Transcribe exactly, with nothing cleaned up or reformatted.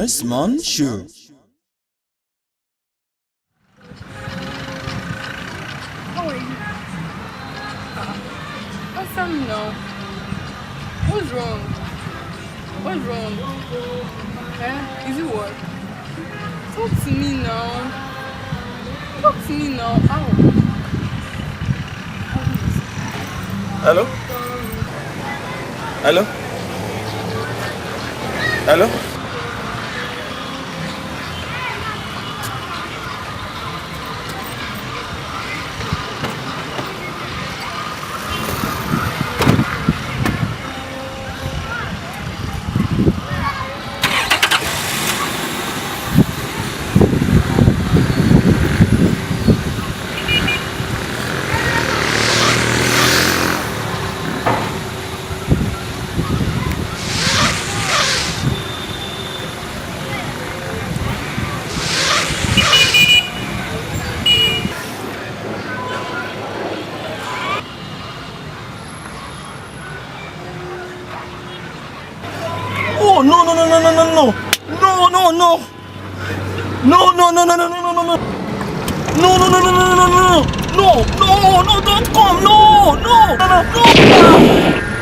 Small shoe. How are you? Ah, answer me now. What's wrong? What's wrong? Eh? Is it work? Talk to me now. Talk to me now. How? Hello? Hello? Hello? Oh, no, no, no, no, no, no, no. No, no, no, no. No, no, no, no, no, no, no, no, no. No, no, no, no, no, no, no, no. No, no, no, don't come. No, no, no, no, no.